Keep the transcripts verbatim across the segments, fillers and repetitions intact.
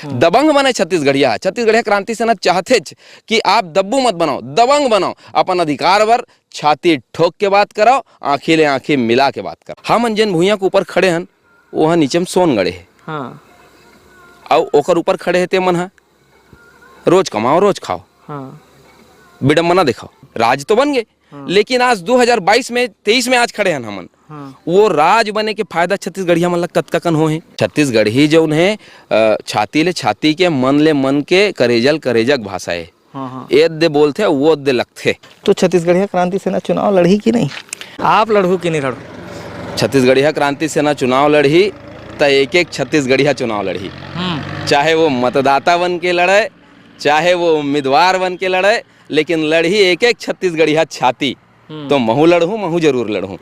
हम्म। दबंग बने छत्तीसगढ़िया। छत्तीसगढ़िया क्रांति सेना चाहथेच कि आप दब्बू मत बनाओ, दबंग बनाओ, अपन अधिकार बर छाती ठोक के बात कराओ, आंखी ले आंखी मिला के बात कराओ। हमन जेन भुइयां के ऊपर खड़े हन, वो ह नीचे में सोन गड़े हे। हाँ। अउ ओकर ऊपर खड़े हे ते मन ह, रोज कमाओ, रोज खाओ। हाँ। विडम्बना दिखाओ। राज तो बन गए, हाँ। लेकिन आज दो हज़ार बाईस में, तेईस में आज खड़े हन हमन। हाँ। वो राज बने के फायदा छत्तीसगढ़िया मन ला कतका कन हो हे? छत्तीसगढ़ी जौन हे, अ, छाती ले छाती के, मन ले मन के, करेजल करेजक भाषा हे। हाँ, हाँ। एद दे बोलथे, वो दे लगथे। तो छत्तीसगढ़िया क्रांति सेना चुनाव लड़ही कि नहीं? आप लड़हू कि नहीं लड़हू? छत्तीसगढ़िया क्रांति सेना चुनाव लड़ही, त एक एक छत्तीसगढ़िया चुनाव लड़ही। हम्म। चाहे वो मतदाता बन के लड़े, चाहे वो उम्मीदवार बन के लड़े, लेकिन लड़ही एक एक छत्तीसगढ़िया छाती। हम्म। तो महू लड़हूं, महू जरूर लड़हूं।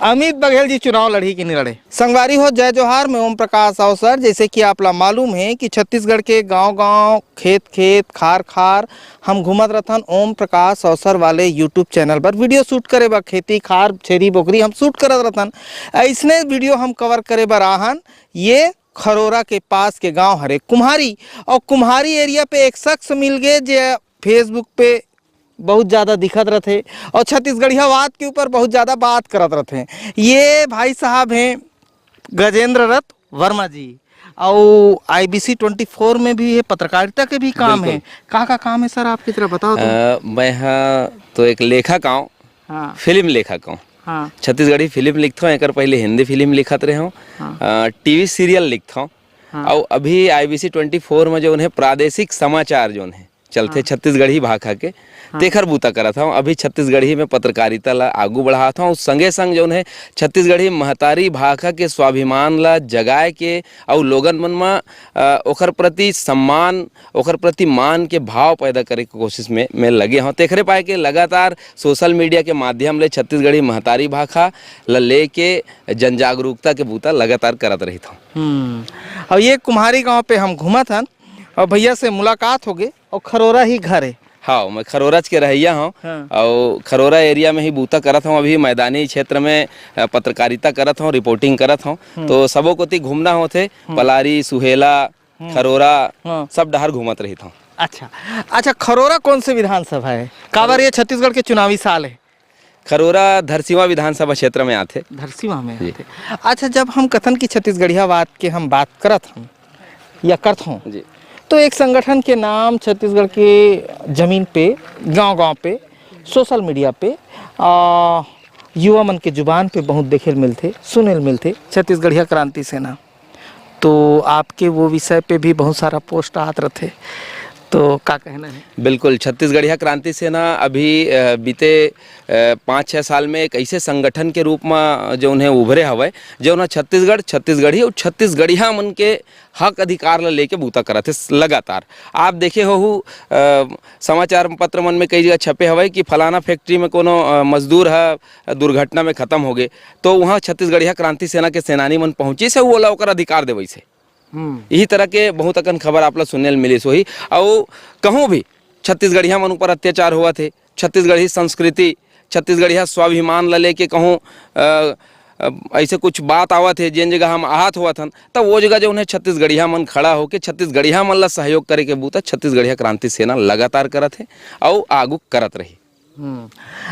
अमित बघेल जी चुनाव लड़ही कि नहीं लड़े? संगवारी हो, जय जोहार, मैं ओम प्रकाश अवसर। जैसे कि आप ला मालूम है कि छत्तीसगढ़ के गांव-गांव, खेत-खेत, खार-खार हम घूमत रथन ओम प्रकाश अवसर वाले YouTube चैनल पर। वीडियो शूट करे बर खेती, खार, छेरी, बोकरी हम शूट करत रथन। ऐसने वीडियो हम कवर करे बर आहन। ये खरोरा के पास के गांव हरे कुम्हारी, और कुम्हारी एरिया पे एक शख्स मिल गए जे Facebook पे बहुत ज्यादा दिखत रथे और छत्तीसगढ़ियावाद के ऊपर बहुत ज्यादा बात करत रथे। ये भाई साहब हैं गजेंद्र रथ वर्मा जी, और IBC ट्वेंटी फोर में भी ये पत्रकारिता के भी काम है। बिल्कुल। का का काम है सर आपकी तरफ बताओ तो? अ, मैं हा तो एक लेखक हूँ, हाँ। फिल्म लेखक हूँ। हाँ। छत्तीसगढ़ी फिल्म लिखता हूँ, एक पहले हिंदी फिल्म लिखत रहे हूँ, हाँ। अ, टीवी सीरियल लिखता हूँ, हाँ। और अभी IBC ट्वेंटी फोर में जो उन्हें प्रादेशिक समाचार जो उन्हें चलथे हाँ। छत्तीसगढ़ी भाखा के, हाँ। तेखर बूता करत हौं। अभी छत्तीसगढ़ी में पत्रकारिता ला आगू बढ़ात हौं। संगे संग जौन हे छत्तीसगढ़ी महतारी भाखा के स्वाभिमान ला जगाए के अउ लोगन मन म, अ, ओखर प्रति सम्मान, ओखर प्रति मान के भाव पैदा करे के कोशिश में, में लगे हौं। तेखरे पाए के लगातार सोशल मीडिया के माध्यम ले छत्तीसगढ़ी महतारी भाखा ला लेके जनजागरूकता के बूता लगातार करत रहित हौं। हम्म। अउ ये कुम्हारी गांव पे हम घूमत हन अउ भैया से मुलाकात होगे। अउ खरोरा ही घर हे। हाँ, मैं खरोराच के रहइया हौं। हाँ। अउ खरोरा एरिया में ही बूता करत हौं, अभी मैदानी क्षेत्र में, अ, पत्रकारिता करत हौं, रिपोर्टिंग करत हौं। हम्म। तो सबो कोती घूमना होथे, हम्म। पलारी, सुहेला, हम्म। खरोरा, हाँ। सब डहर घूमत रहित हौं। अच्छा, अच्छा, खरोरा कौन से विधानसभा हे? काबर ये छत्तीसगढ़ के चुनावी साल हे? खरोरा धरसीवा विधानसभा क्षेत्र में आथे। धरसीवा में जी। आथे। अच्छा, जब हम कथन की छत्तीसगढ़ियावाद के हम बात करत हन या करत हौं, जी। तो एक संगठन के नाम छत्तीसगढ़ के जमीन पे, गांव-गांव पे, सोशल मीडिया पे, आ, युवा मन के जुबान पे बहुत देखे ल मिलथे, सुने ल मिलथे, छत्तीसगढ़िया क्रांति सेना। तो आपके वो विषय पे भी बहुत सारा पोस्ट आत रथे, तो का कहना हे? बिल्कुल, छत्तीसगढ़िया क्रांति सेना अभी, अ, बीते, अ, पाँच छः साल में एक ऐसे संगठन के रूप म जौन हे उभरे हवय, जौन ह छत्तीसगढ़, छत्तीसगढ़ी अउ छत्तीसगढ़िया मन के हक अधिकार ल लेके बूता करत हे लगातार। आप देखे होहू, अ, समाचार पत्र मन में कई जगह छपे हवय कि फलाना फैक्ट्री में कोनो, अ, मजदूर ह दुर्घटना में खतम होगे, तो उहाँ छत्तीसगढ़िया क्रांति सेना के सेनानी मन पहुंचिस हे, ओला ओकर अधिकार देवइस हे। हम्म। इही तरह के बहुत अकन खबर आप ला सुने ल मिलिस होही। अउ कहूँ भी छत्तीसगढ़िया मन ऊपर अत्याचार होवत हे, छत्तीसगढ़ी संस्कृति, छत्तीसगढ़िया स्वाभिमान ला लेके कहूँ, अ, अ, ऐसे कुछ बात आवत हे, जेन जगह हम आहत होवत हन, तब वो जगह जौन हे छत्तीसगढ़िया मन खड़ा होके छत्तीसगढ़िया मन ला सहयोग करे के बूता छत्तीसगढ़िया क्रांति सेना लगातार करत हे अउ आगू करत रही। हम्म।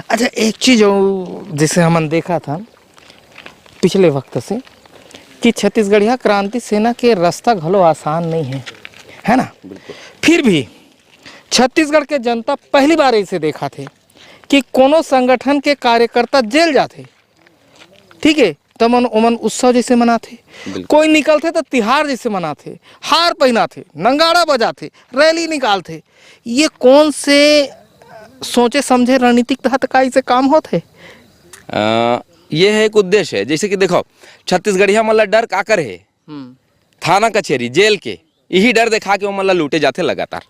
अच्छा, एक चीज अउ जैसे हमन देखत हन पिछले वक्त से कि छत्तीसगढ़िया क्रांति सेना के रास्ता घलो आसान नहीं हे, है ना? बिल्कुल। फिर भी छत्तीसगढ़ के जनता पहली बार ऐसे देखत हे कि कोनो संगठन के कार्यकर्ता जेल जाथे, ठीक हे, त मन, ओमन उत्सव जैसे मनाथे। बिल्कुल। कोई निकलथे त तिहार जैसे मनाथे, हार पहिनाथे, नंगाड़ा बजाथे, रैली निकालथे। ये कौन से सोचे समझे रणनीतिक तहत का इसे काम होत हे? अ, ये हे एक उद्देश्य हे। जैसे कि देखो, छत्तीसगढ़िया मन ला डर काकर हे? हम्म। थाना कचेरी, जेल के, इही डर देखा के ओमन ला लूटे जाथे लगातार।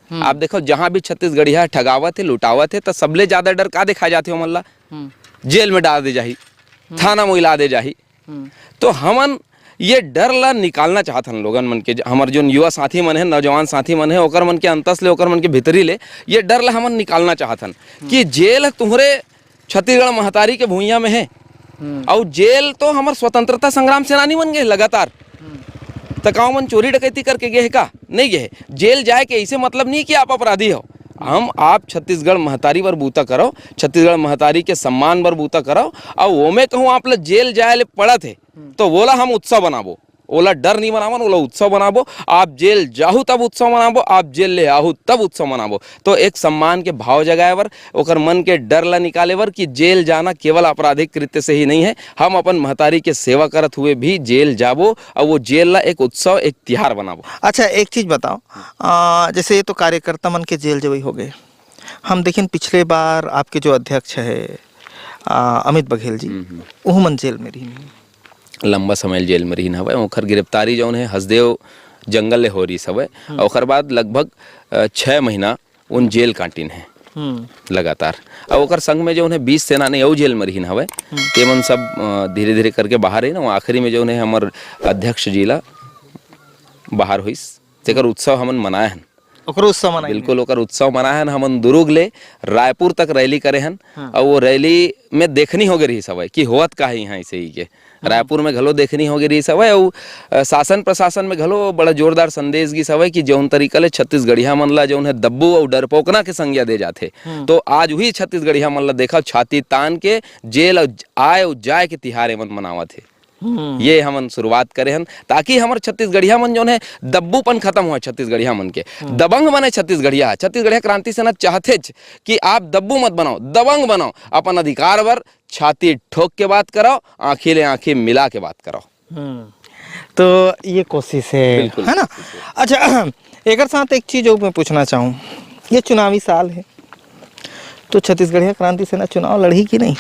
हम्म। आप देखो, जहाँ भी छत्तीसगढ़िया ठगावत हे, लुटावत हे, त सबले ज्यादा डर का दिखाए जाथे ओमन ला? हम्म। जेल में डाल दे जाही, हम्म। थाना मोइला दे जाही। हम्म। तो हमन ये डर ला निकालना चाहत हन लोगन मन के, हमर जोन युवा साथी मन हे, नौजवान साथी मन हे, ओकर मन के अंतस ले, ओकर मन के भीतरी ले ये डर ला हमन निकालना चाहत हन हम्म। कि जेल तुहरे छत्तीसगढ़ महतारी के भुइयां में हे। हम्म। अउ जेल तो हमर स्वतंत्रता संग्राम सेनानी मन गे लगातार। हम्म। त का ओमन चोरी डकैती करके गे हे का? नहीं गे हे। जेल जाए के ऐसे मतलब नहीं कि आप अपराधी हो। हम आप छत्तीसगढ़ महतारी बर बूता करो, छत्तीसगढ़ महतारी के सम्मान बर बूता करो, अउ ओमे कहूँ आप ला जेल जाए ले पड़त हे, तो वोला हम उत्सव बनाबो, ओला डर नहीं बनावन, ओला उत्सव बनाबो। आप जेल जाहू तब उत्सव मनाबो, आप जेल ले आहू तब उत्सव मनाबो। तो एक सम्मान के भाव जगाए बर, ओकर मन के डर ला निकाले बर कि जेल जाना केवल आपराधिक कृत्य से ही नहीं है, हम अपन महतारी के सेवा करत हुए भी जेल जाबो, अउ वो जेल ला एक उत्सव, एक तिहार बनाबो। अच्छा, एक चीज बताओ, आ, जैसे ये तो कार्यकर्ता मन के जेल जवई हो गए, हम देखेन पिछले बार आपके जो अध्यक्ष है, आ, अमित बघेल जी, हम्म, हम्म। उहू मन जेल में रहिन। लंबा समय जेल में रहिन हवय। ओखर गिरफ्तारी जौन है हसदेव जंगल ले हो रहिस हवय। हम्म। अउ ओखर बाद लगभग, अ, छह महीना उन जेल काटिन है हम्म। लगातार। अउ ओकर संग में जौन है बीस सेनानी अउ जेल में रहिन हवय। हम्म। ते मन सब, अ, धीरे-धीरे करके बाहर हे ना, आखिरी में जौन है हमर अध्यक्ष जी ला बाहर होइस, तेकर उत्सव हमन मनाए हन। ओकर उत्सव मनाए बिल्कुल, हन। ओकर उत्सव मनाए हन। हमन दुरुग ले रायपुर तक रैली करे हन। हाँ। अउ वो रैली में देखनी हो गे रहिस हवय कि होवत का हे इहाँ, ऐसे ही के। हम्म। रायपुर में घलो देखनी हो गे रहिस हवय। अउ, अ, शासन प्रशासन में घलो बड़ा जोरदार संदेश गिस हवय कि जौन तरीका ले छत्तीसगढ़िया मन ला जौन है दब्बू अउ डरपोकना के संज्ञा दे जाथे। हम्म। तो आज उही छत्तीसगढ़िया मन ला देखा, छाती तान के जेल अउ ज-, आए अउ जाए के तिहार एमन मनावत हे। हम्म। ये हमन शुरुआत करे हन, ताकि हमर छत्तीसगढ़िया मन जौन है, दब्बूपन खत्म होय छत्तीसगढ़िया मन के। हम्म। दबंग बने छत्तीसगढ़िया ह। छत्तीसगढ़िया क्रांति सेना चाहथेच कि आप दब्बू मत बनाओ, दबंग बनाओ, अपन अधिकार बर छाती ठोक के बात कराओ, आँखी ले आँखी मिला के बात कराओ। हम्म। तो ये कोशिश है, बिल्कुल, है ना? कोशिश है। अच्छा, एकर साथ एक चीज और मैं पूछना चाहूँ, ये चुनावी साल है, तो छत्तीसगढ़िया क्रांति सेना चुनाव लड़ही कि नहीं?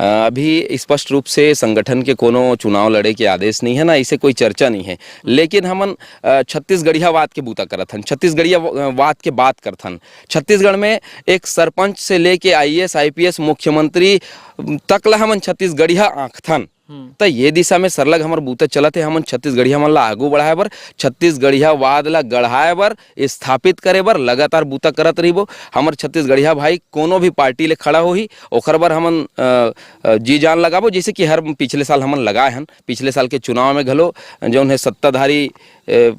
अ, अभी स्पष्ट रूप से संगठन के कोनो चुनाव लड़े के आदेश नहीं है, ना इसे कोई चर्चा नहीं है, लेकिन हमन, अ, छत्तीसगढ़ियावाद के बूता करत हन, छत्तीसगढ़ियावाद के बात करत हन। छत्तीसगढ़ में एक सरपंच से लेके आईएएस, आईपीएस, मुख्यमंत्री तक ला हमन छत्तीसगढ़िया आंकथन। हम्म। त ये दिशा में सरलग हमर बूता चलत हे। हमन छत्तीसगढ़िया मन ला आगू बढ़ाए बर, छत्तीसगढ़ियावाद ला गढ़ाए बर, स्थापित करे बर लगातार बूता करत रहिबो। हमर छत्तीसगढ़िया भाई कोनो भी पार्टी ले खड़ा होही, ओखर बर हमन, अ, अ, जी जान लगाबो, जैसे कि हर पिछले साल हमन लगाए हन। पिछले साल के चुनाव में घलो जौन है सत्ताधारी, अ,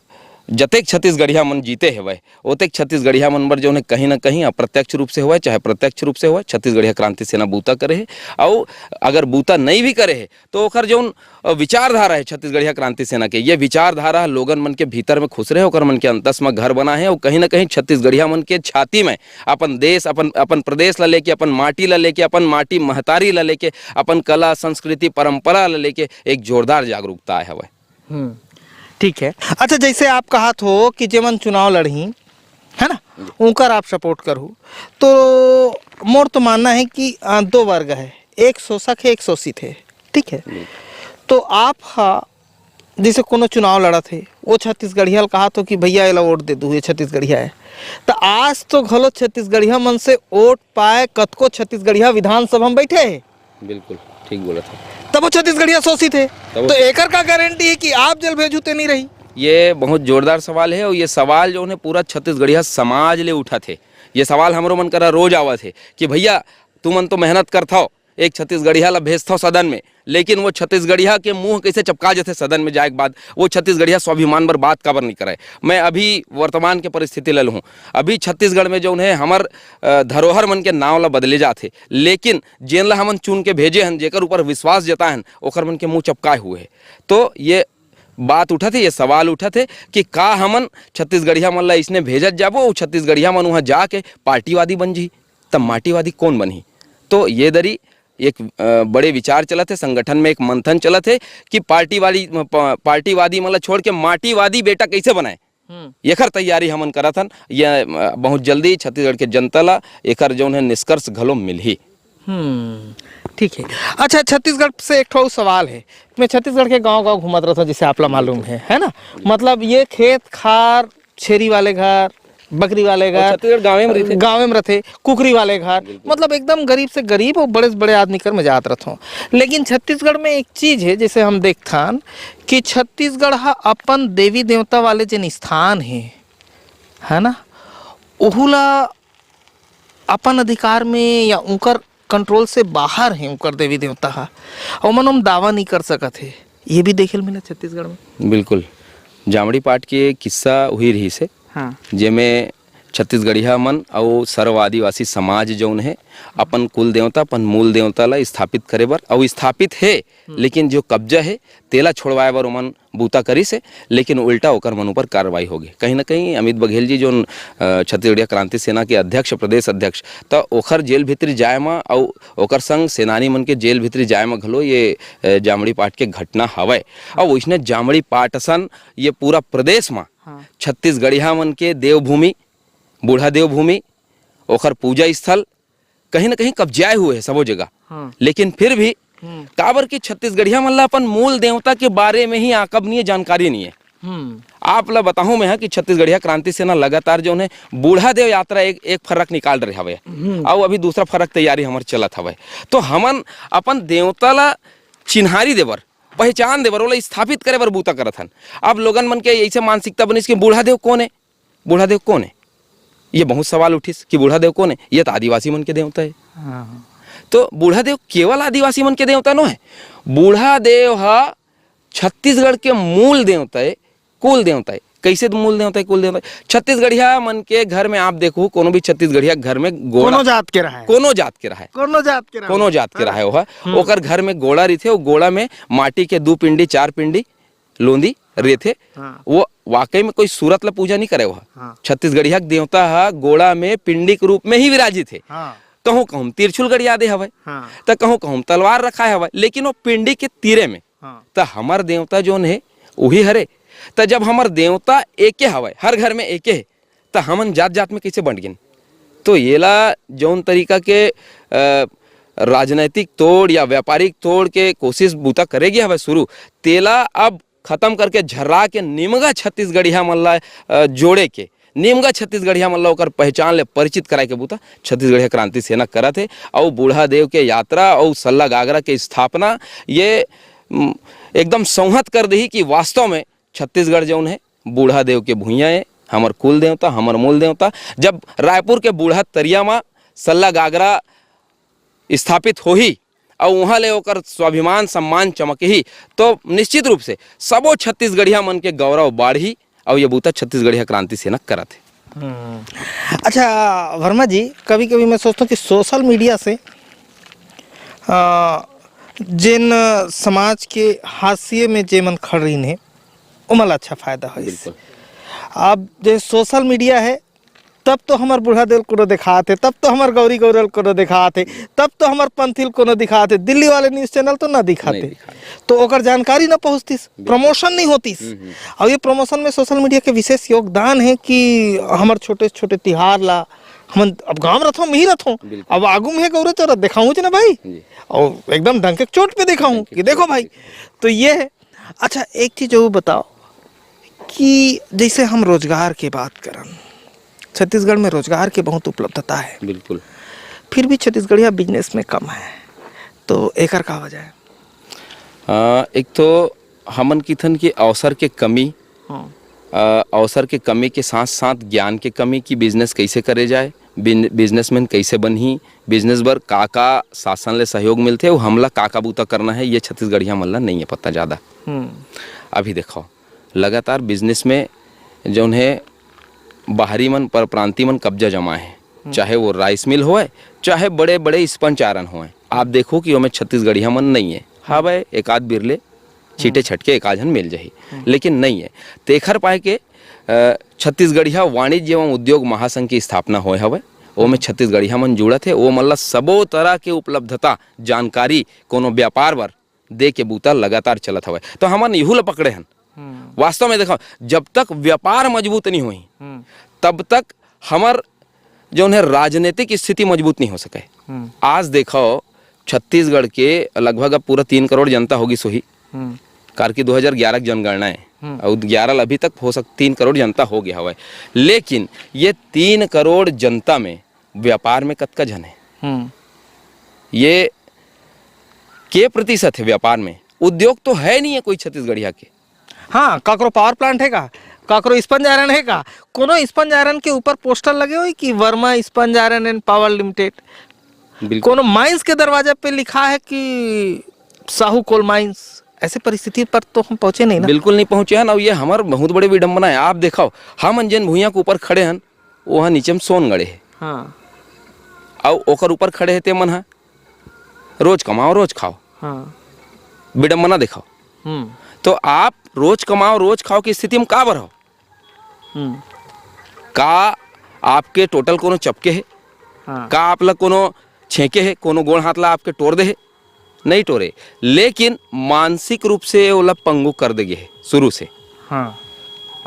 जतेक छत्तीसगढ़िया मन जीते हवय, ओतेक छत्तीसगढ़िया मन बर जौन है कहीं ना कहीं अप्रत्यक्ष रूप से होवय चाहे प्रत्यक्ष रूप से होवय, छत्तीसगढ़िया क्रांति सेना बूता करे हे। अउ अगर बूता नहीं भी करे हे, तो ओकर जौन, अ, विचारधारा है छत्तीसगढ़िया क्रांति सेना के, ये विचारधारा लोगन मन के भीतर में खुसरे हे, ओकर मन के अंतस में घर बना हे, अउ कहीं ना कहीं छत्तीसगढ़िया मन के छाती में अपन देश, अपन, अपन प्रदेश ला लेके, अपन माटी ला लेके, अपन माटी महतारी ला लेके, अपन कला, संस्कृति, परंपरा ला लेके एक जोरदार जागरूकता आए हवय। हम्म, ठीक है। अच्छा, जैसे आप कहत हो कि जेमन चुनाव लड़ही, है ना, उनकर आप सपोर्ट करहू, तो मोर तो मानना है कि, अ, दो वर्ग है, एक शोषक है, एक शोषित है, ठीक है? तो आप हा, जैसे कोनो चुनाव लड़त हे, वो छत्तीसगढ़िया ल कहत हो कि भैया एला वोट दे दू, ये छत्तीसगढ़िया है, तो आज तो घलो छत्तीसगढ़िया मन से वोट पाए कतको छत्तीसगढ़िया विधानसभा में बैठे हे। बिल्कुल, ठीक बोलत हे। तब वो छत्तीसगढ़िया शोषित हे। तब वो तो एकर का गारंटी है कि आप जेल भेजू ते नहीं रही? ये बहुत जोरदार सवाल है, और ये सवाल जो है पूरा छत्तीसगढ़िया समाज ले उठत हे। ये सवाल हमरो मन करा रोज आवत हे कि भैया, तुमन तो मेहनत करथव, एक छत्तीसगढ़िया ला भेजथव सदन में, लेकिन वो छत्तीसगढ़िया के मुंह कैसे चपका जथे सदन में जाए के बाद, वो छत्तीसगढ़िया स्वाभिमान बर बात काबर नहीं करे। मैं अभी वर्तमान के परिस्थिति ले लूँ, अभी छत्तीसगढ़ में जौन है हमर, अ, धरोहर मन के नाव ला बदले जाथे, लेकिन जेन ला हमन चुन के भेजे हन, जेकर ऊपर विश्वास जताए हन, ओकर मन के मुंह चपकाए हुए है। तो ये बात उठत हे, ये सवाल उठत हे कि का हमन छत्तीसगढ़िया मन ला इसने भेजत जाबो, अउ छत्तीसगढ़िया मन वहाँ जाके पार्टीवादी बन जी, तब माटीवादी कौन बनही? तो ये दरी एक, अ, बड़े विचार चलत हे, संगठन में एक मंथन चलत हे कि पार्टी वाली, प-, पार्टीवादी मन ला छोड़ के माटीवादी बेटा कैसे बनाए, हम्म। एकर तैयारी हमन करत हन। ये, अ, बहुत जल्दी छत्तीसगढ़ के जनता ला एकर जौन है निष्कर्ष घलो मिलही। हम्म, ठीक है। अच्छा, छत्तीसगढ़ से एक ठो अउ सवाल है। मैं छत्तीसगढ़ के गांव-गांव घूमत रहता हूँ, जैसे आप ला मालूम है, है ना? मतलब ये खेत खार, छेरी वाले घर, बकरी वाले और घर, छत्तीसगढ़ गाँवे में रहिथे। गाँवे में रहिथे, कुकरी वाले घर, बिल्कुल। मतलब एकदम गरीब से गरीब और बड़े से बड़े आदमी कर में जात रहता हूँ। लेकिन छत्तीसगढ़ में एक चीज है, जैसे हम देखथन कि छत्तीसगढ़ हा अपन देवी देवता वाले जेन स्थान है, है ना, ओहू ला अपन अधिकार में या उनकर कंट्रोल से बाहर हे उनकर देवी देवता हा, ओमन ओम दावा नहीं कर सकत हे। ये भी देखे ल मिला छत्तीसगढ़ में। बिल्कुल, जामड़ी पाट के किस्सा उही रहिस हे, हाँ। जेमे छत्तीसगढ़िया मन अउ सर्व आदिवासी समाज जौन हे, अपन कुल देवता, अपन मूल देवता ला स्थापित करे बर, अउ स्थापित हे, हम्म। लेकिन जो कब्जा हे, तेला छोड़वाए बर ओमन बूता करिस हे, लेकिन उल्टा ओकर मन ऊपर कार्रवाई होगे। कहीं ना कहीं अमित बघेल जी, जोन, अ, छत्तीसगढ़िया क्रांति सेना के अध्यक्ष, प्रदेश अध्यक्ष, त ओखर जेल भीतरी जाए म अउ ओकर संग सेनानी मन के जेल भीतरी जाए म घलो ये, अ, जामड़ी पाट के घटना हवय। अउ ओइसने जामड़ी पाट असन ये पूरा प्रदेश म हाँ। छत्तीसगढ़िया मन के देवभूमि, बूढ़ा देवभूमि, ओखर पूजा स्थल कहीं ना कहीं कब्जाए हुए हे सबो जगह। हाँ। लेकिन फिर भी हम्म। काबर कि छत्तीसगढ़िया मन ला अपन मूल देवता के बारे में ही आकब नहीं हे, जानकारी नहीं हे। हम्म। आप ला बताहूं मैं ह कि छत्तीसगढ़िया क्रांति सेना लगातार जौन हे बूढ़ा देव यात्रा एक, एक फरक निकाल रहे हवे। हम्म। अउ अभी दूसरा फरक तैयारी हमर चलत हवे। तो हमन अपन देवता ला चिन्हारी देबर, पहचान देबर, ओला स्थापित करे बर बूता करत हन। अब लोगन मन के ऐसे मानसिकता बनिस कि बूढ़ा देव कौन हे? बूढ़ा देव कौन हे? ये बहुत सवाल उठिस कि बूढ़ा देव कौन हे? ये तो आदिवासी मन के देवता हे। हाँ। तो बूढ़ा देव केवल आदिवासी मन के देवता नो हे। बूढ़ा देव ह छत्तीसगढ़ के मूल देवता हे, कुल देवता हे। कैसे मूल देवता हे, कुल देवता हे? छत्तीसगढ़िया मन के घर में आप देखो, कोनो भी छत्तीसगढ़िया घर में गोड़ा कोनो जात के रहा हे। कोनो जात के रहा हे। कोनो जात के रहा कोनो हे। जात के हाँ। रहा हे ओहा। हम्म। ओकर घर में गोड़ा रहिथे, वो गोड़ा में माटी के दू पिंडी, चार पिंडी लोंदी रहिथे। हाँ। वो वाकई में कोई सूरत ला पूजा नहीं करे ओहा। हाँ। छत्तीसगढ़िया के देवता ह गोड़ा में पिंडी के रूप में ही विराजित हे। हाँ। कहूँ कहूँ तिरछुल गड़िया दे हवय, हाँ। त कहूँ कहूँ तलवार रखाए हवय, लेकिन वो पिंडी के तीरे में। हाँ। त हमर देवता जोन हे, उही हरे। त जब हमर देवता एके हवय, हर घर में एके हे, त हमन जात-जात में कइसे बंट गेन? तो येला जौन तरीका के, अ, राजनैतिक तोड़ या व्यापारिक तोड़ के कोशिश बूता करे गे हवय शुरू, तेला अब खतम करके झर्रा के निमगा छत्तीसगढ़िया मन ला, अ, जोड़े के, निमगा छत्तीसगढ़िया मन ला ओकर पहचान ले परिचित कराए के बूता छत्तीसगढ़िया क्रांति सेना करत हे। अउ बूढ़ा देव के यात्रा अउ सल्ला गागरा के स्थापना ये, उम, एकदम संहत कर देही कि वास्तव में छत्तीसगढ़ जौन हे, बूढ़ा देव के भुइयां हे, हमर कुल देवता, हमर मूल देवता। जब रायपुर के बूढ़ा तरिया म सल्ला गागरा स्थापित होही अउ उहां ले ओकर स्वाभिमान सम्मान चमकही, तो निश्चित रूप से सबो छत्तीसगढ़िया मन के गौरव बाढ़ही। अउ ये बूता छत्तीसगढ़िया क्रांति सेना करत हे। हम्म। अच्छा वर्मा जी, कभी-कभी मैं सोचता हूँ कि सोशल मीडिया से, अ, जेन समाज के हाशिए में जेमन खड़ रहिन हे, ओमन ला अच्छा फायदा होइस। बिल्कुल। अब जे सोशल मीडिया हे, तब तो हमर बूढ़ा देव ल कोनो देखात हे, तब तो हमर गौरी गौरा ल कोनो देखात हे, तब तो हमर पंथी ल कोनो दिखात हे। दिल्ली वाले न्यूज़ चैनल तो ना दिखाते। नहीं दिखाते। तो ओकर जानकारी ना पहुँचतिस, बिल्कुल। प्रमोशन नहीं होतिस। हम्म, हम्म। अउ ये प्रमोशन में सोशल मीडिया के विशेष योगदान हे कि हमर छोटे-छोटे तिहार ला, हमन अब गाँव रथों, मिही रथों, बिल्कुल। अब आगू में हे गौरा चौरा, देखाहूँच ना भाई। जी। अउ एकदम डंक के चोट पे देखाहूँ डंक के कि देखो चोट पे भाई। देखो। तो ये हे। अच्छा, एक चीज अउ बताओ कि जैसे हम रोजगार के बात करन, छत्तीसगढ़ में रोजगार के बहुत उपलब्धता हे। बिल्कुल। फिर भी छत्तीसगढ़िया बिजनेस में कम हे, तो एकर का वजह हे? अ, एक तो हमन किथन कि अवसर के कमी, हाँ। अ, अवसर के कमी के साथ-साथ ज्ञान के कमी कि बिजनेस कइसे करे जाए, बिन-, बिजनेसमैन कइसे बनही, बिजनेस बर का-का शासन ले सहयोग मिलथे अउ हमला का-का बूता करना हे, ये छत्तीसगढ़िया मन ला नइ हे पता जादा। हम्म। अभी देखो, लगातार बिजनेस में जौन हे बाहरी मन, परप्रांति मन कब्जा जमाए हे, हम्म। चाहे वो राइस मिल होवय, चाहे बड़े-बड़े स्पंज आयरन होवय। आप देखो कि ओमे छत्तीसगढ़िया मन नइ हे, हवय एक आध बिरले, छीटे हम्म। छटके एक आध झन मिल जाही, हम्म। लेकिन नइ हे। तेखर पाए के, अ, छत्तीसगढ़िया वाणिज्य एवं उद्योग महासंघ की स्थापना होए हवय, ओमे हम्म। छत्तीसगढ़िया मन जुड़त हे, ओमन ला सबो तरह के उपलब्धता, जानकारी, कोनो व्यापार बर दे के बूता लगातार चलत हवय। तो हमन इहू ला पकड़े हन। हम्म। वास्तव में देखो, जब तक व्यापार मजबूत नहीं होही, हम्म। तब तक हमर जौन हे राजनीतिक स्थिति मजबूत नहीं हो सके। हम्म। आज देखो, छत्तीसगढ़ के लगभग अब पूरा तीन करोड़ जनता होगिस होही। हम्म। काबर कि दो हज़ार ग्यारह के जनगणना हे, हम्म। अउ ग्यारह ल अभी तक हो सक-, तीन करोड़ जनता हो गया हवय। लेकिन ये तीन करोड़ जनता में व्यापार में कतका झन हे? हम्म। ये के प्रतिशत हे व्यापार में? उद्योग तो हे नहीं हे कोई छत्तीसगढ़िया के। हाँ, काकरो पावर प्लांट हे का? काकरो स्पंज आयरन हे का? कोनो स्पंज आयरन के ऊपर पोस्टर लगे होही कि Verma sponge iron and power limited? बिल्कुल। कोनो माइंस के दरवाजा पे लिखा हे कि साहू कोल माइंस, ऐसे परिस्थिति पर तो हम पहुँचे नहीं ना। बिल्कुल नहीं पहुँचे हन, अउ ये हमर बहुत बड़े विडंबना है। आप देखव, हमन जेन भुइयां के ऊपर खड़े हन, वो ह नीचे में सोन गड़े हे। हाँ। अउ ओकर ऊपर खड़े हे ते मन ह, रोज कमाओ, रोज खाओ। हाँ। विडंबना देखव। हम्म। तो आप रोज कमाओ, रोज खाओ की स्थिति में काबर हो? हम्म। का आपके टोटल कोनो चपके हे? हाँ। का आप ला कोनो छेंके हे, कोनो गोड़ हाथ ला आपके टोर दे हे? नहीं टोरे, लेकिन मानसिक रूप से ओला पंगु कर दे गे हे शुरू से। हाँ।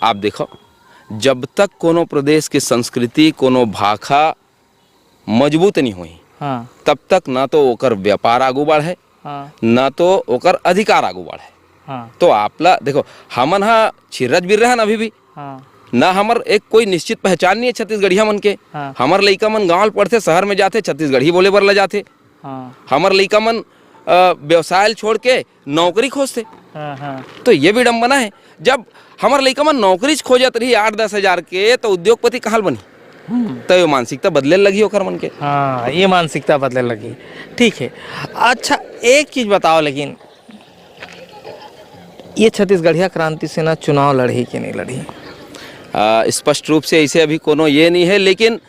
आप देखव, जब तक कोनो प्रदेश के संस्कृति, कोनो भाखा मजबूत नहीं होही, हाँ। तब तक ना तो ओकर व्यापार आगू बढ़े, हाँ। ना तो ओकर अधिकार आगू बढ़े। हाँ। तो आप ला देखव, हमन ह छिर्रज बिर्रा हन अभी भी। हाँ। ना हमर एक कोई निश्चित पहचान नहीं है छत्तीसगढ़िया मन के। हाँ। हमर लइका मन गांव ल पढ़थे, शहर में जाथे, छत्तीसगढ़ी बोले बर ल जाथे। हाँ। हमर लइका मन, अ, व्यवसाय ल छोड़ के नौकरी खोजथे। हाँ, हाँ। तो ये विडंबना है, जब हमर लइका मन नौकरी च खोजत रही आठ दस हजार के, तो उद्योगपति कहाँ ल बनही? हम्म। तो ये मानसिकता बदले लगही ओकर मन के। हाँ, ये मानसिकता बदले लगही। ठीक है, अच्छा, एक चीज बताओ, लेकिन ये छत्तीसगढ़िया क्रांति सेना चुनाव लड़ही कि नहीं लड़ही? आ, स्पष्ट रूप से ऐसे अभी कोनो ये नहीं है, लेकिन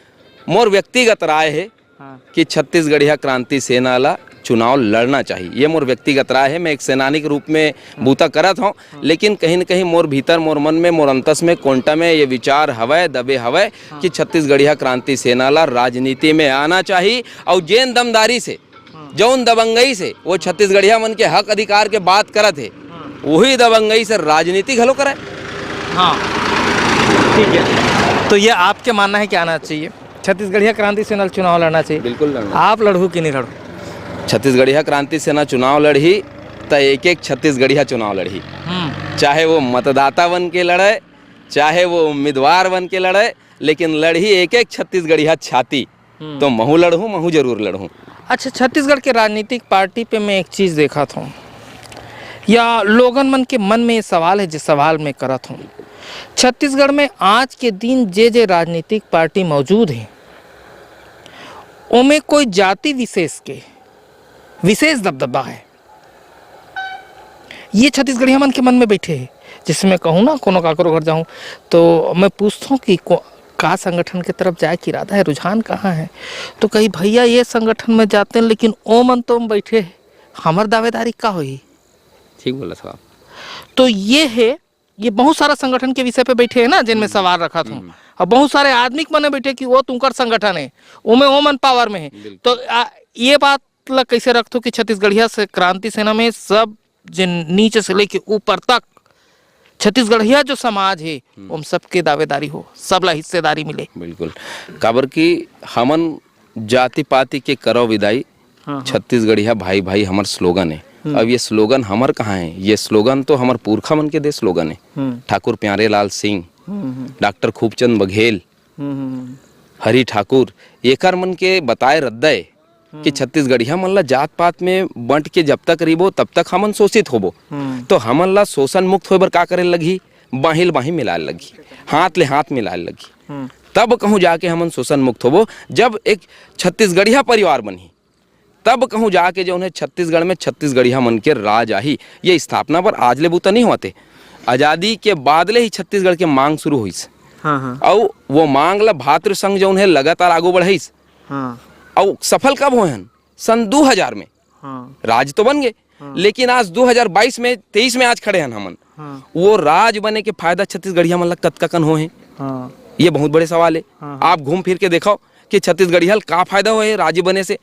मोर व्यक्तिगत राय है हाँ। कि छत्तीसगढ़िया क्रांति सेना ला चुनाव लड़ना चाहिए। ये मोर व्यक्तिगत राय है। मैं एक सेनानी के रूप में हाँ। बूता करत हूँ, हाँ। लेकिन कहीं न कहीं मोर भीतर, मोर मन में, मोर अंतस में, कोंटा में ये विचार हवय, दबे हवय हाँ। कि छत्तीसगढ़िया क्रांति सेना ला राजनीति में आना चाहिए। और जेन दमदारी से, हाँ। जौन दबंगई से वो छत्तीसगढ़िया मन के हक अधिकार के बात करत हे, हाँ। वही दबंगई से राजनीति घलो करे। हाँ, ठीक है। तो ये आपके मानना है कि आना चाहिए, छत्तीसगढ़िया क्रांति सेना ल चुनाव लड़ना चाहिए? बिल्कुल लड़ना। आप लड़हू कि नहीं लड़हू? छत्तीसगढ़िया क्रांति सेना चुनाव लड़ही, त एक एक छत्तीसगढ़िया चुनाव लड़ही। हम्म। चाहे वो मतदाता बन के लड़े, चाहे वो उम्मीदवार बन के लड़े, लेकिन लड़ही एक एक छत्तीसगढ़िया छाती। हम्म। तो महू लड़हूँ, महू जरूर लड़हूँ। अच्छा, छत्तीसगढ़ के राजनीतिक पार्टी पे मैं एक चीज देखत हूँ, या लोगन मन के मन में ये सवाल है, जे सवाल मैं करत हूँ, छत्तीसगढ़ में आज के दिन जे जे राजनीतिक पार्टी मौजूद है, ओमे कोई जाति विशेष के विशेष दबदबा है। ये छत्तीसगढ़िया मन के मन में बैठे है। जैसे मैं कहूँ ना, कोनो काकरो घर जाऊँ, तो मैं पूछता हूँ कि को-, का संगठन के तरफ जाए के इरादा है, रुझान कहाँ है, तो कही, "भैया, ये संगठन में जाते हैं, लेकिन ओ मन तो बैठे है, हमर दावेदारी का होही?" ठीक बोला साहब। तो ये है, ये बहुत सारा संगठन के विषय पे बैठे है ना, जिनमें हम्म। सवाल रखत हूँ, हम्म। और बहुत सारे आदमी के मन में बैठे कि वो तुंकर संगठन है, ओमे ओ मन पावर में है। बिल्कुल। तो आ, ये बात ला कैसे रखथो कि छत्तीसगढ़िया से क्रांति सेना में सब जिन नीचे से लेके ऊपर तक छत्तीसगढ़िया जो समाज है, हम्म। ओम सबके दावेदारी हो, सबला हिस्सेदारी मिले। बिल्कुल, काबर कि हमन जाति पाति के करव विदाई, हाँ, हाँ। छत्तीसगढ़िया भाई भाई हमर स्लोगन है। हम्म। अब ये स्लोगन हमर कहाँ है? ये स्लोगन तो हमर पुरखा मन के दे स्लोगन है। हम्म। ठाकुर प्यारे लाल सिंह, हम्म, हम्म। डॉक्टर खूबचंद बघेल, हम्म, हम्म, हम्म। हरि ठाकुर, एकर मन के बताए रद्दा है कि हम्म। छत्तीसगढ़िया मन ला जात पात में बंट के जब तक रहिबो, तब तक हमन शोषित होबो। हम्म। तो हमन ला शोषण मुक्त होए बर का करे लगही? बाहिं ल बाहिं मिलाए लगही, हाथ ले हाथ मिलाए लगही। हम्म। तब कहूँ जाके हमन शोषण मुक्त होबो, जब एक छत्तीसगढ़िया परिवार बनही, तब कहूँ जाके जौन है छत्तीसगढ़ में छत्तीसगढ़िया मन के राज आही। ये स्थापना पर आज ले बूता नहीं होते, आजादी के बाद ले ही छत्तीसगढ़ के मांग शुरू होइस। हाँ, हाँ। अउ वो मांग ला भातृ संघ जौन है लगातार आगू बढ़ाइस। हाँ। अउ सफल कब होए हन? सन दू हजार में। हाँ। राज तो बन गए, हाँ। लेकिन आज दू हजार बाईस में, तेईस में आज खड़े हन हमन। हाँ। वो राज बने के फायदा छत्तीसगढ़िया मन ला कतका कन होए हे? हाँ। ये बहुत बड़े सवाल है। हाँ, हाँ। आप घूम फिर के देखो कि छत्तीसगढ़िया ल का फायदा होए हे राज बने से?